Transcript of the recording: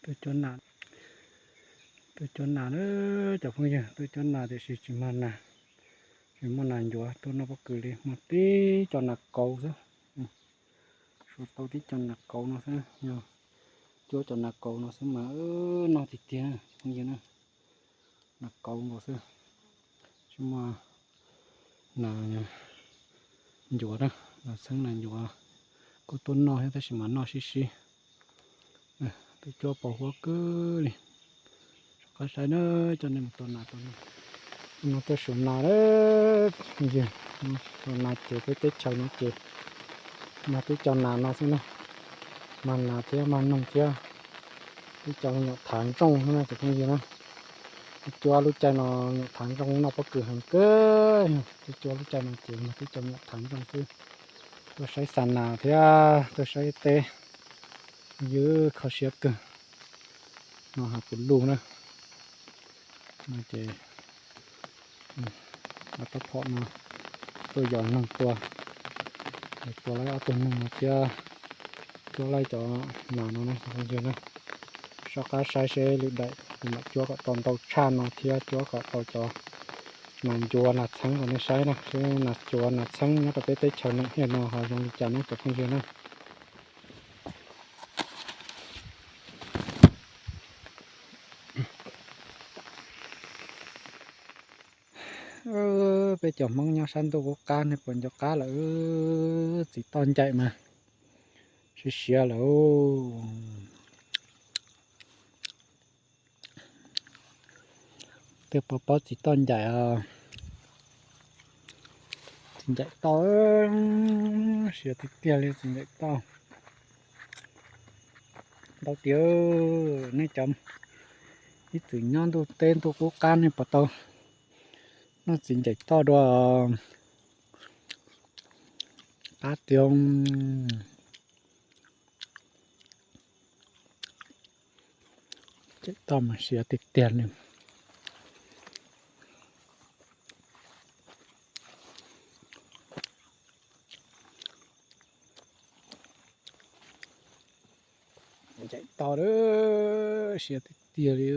Tuaj cuab nas, tuaj cuab nas na cov phooj ywg, tuaj cuab nas tiam sis tsis muaj nas, tsis muaj nas ncuav tuaj noj pob kws li, muaj tib co nas kauv xwb. Suav tau tib co nas kauv no xwb, yog cuab cov nas kauv no xwb mas noj tiag tiag phooj ywg na. Nas kauv nkaus xwb, tsis muaj nas ncuav na, nas txheeb nas ncuav kuj tuaj noj thiab tab sis mas noj sib sib. Tuaj cuab pos huab kawg li. Soj qab saib na, coj nej mus tua nas, tua nas, no tuaj xyuas nas lawm. Yog xyuas nas ces peb teb chaws no ces mag tib co nas no xwb na, mag nas thiab mag noog thiab. Tib co nyuam thav ntsooj xwb na cov phooj ywg na. Tuaj cuab lub caij no nyuam thav ntsooj noj pob kws heev kawg, tuaj cuab lub caij no ces mag tib co nyuam thav ntsooj xwb. Tuaj saib xa nas thiab tuaj saib teb, ywg kho siab kawg. No has puv luj na, no ces tau phom no tuaj yos noog tua, tua laib ob tug noog no thiab cuab laib cov nas no na cov phooj ywg na. Soj qab saib seb lwm daim kuv mam cuab kom tau ntau tshaj no thiab cuab kom tau cov nas ncuav nas txheeb rau nej saib na, seb nas ncuav nas txheeb nyob rau peb teb chaws Neem Hiaj no ho zoo li cas na cov phooj ywg na. Peb cov Hmoob nyob sab ntuj qub qab nej puas nco qab lawm, txiv toj ncaim mas siav siav lawm. Tej puas paub txiv toj ncaim os? Txiv ncaim toj, siav tiag tiag li txiv ncaim toj. Ntau tiag, nej cov ib txwm nyob ntuj teb ntuj qub qab nej puas tau noj txiv ncaim toj dua? Qab tiag. Ncaim toj mas siav tiag tiag li. Ncaim toj, siav tiag tiag li.